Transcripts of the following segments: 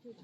Peb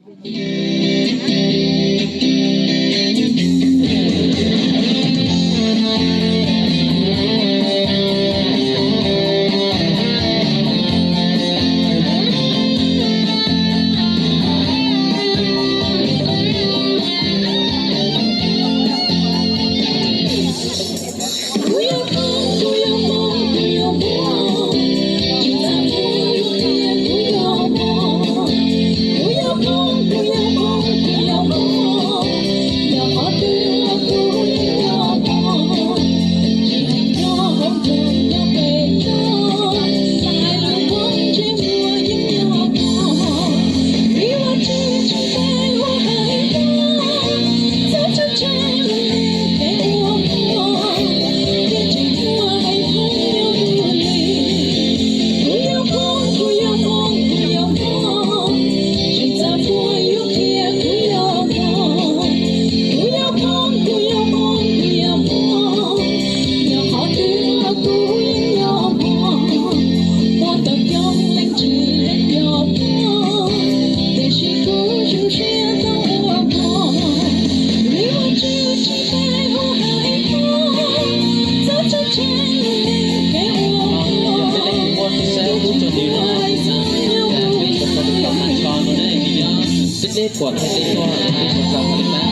deb puas thaij teb tuaj, peb tau tau li tab,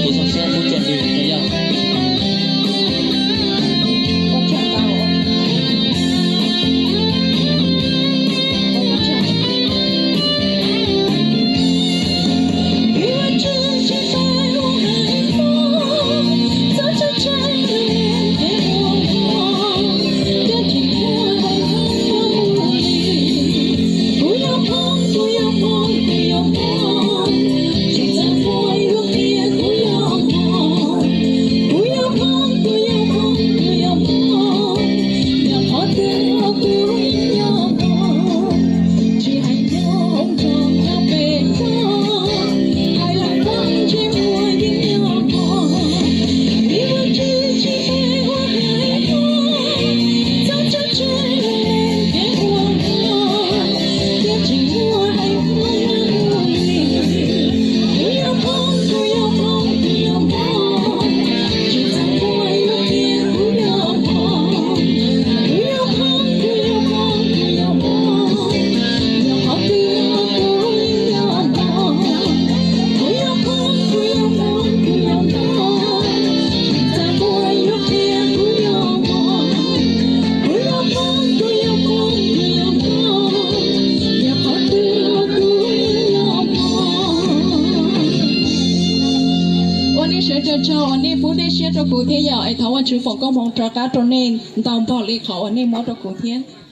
tus xyoo siab kuj tsuas nws thiab yog. Ua nej sawv daws tsaug uas nej pub dej siab rau kuv thiab yom, es thov Vajtswv foom koob hmoov rov qab rau nej ntau npaug li qhov uas nej muab rau kuv thiab.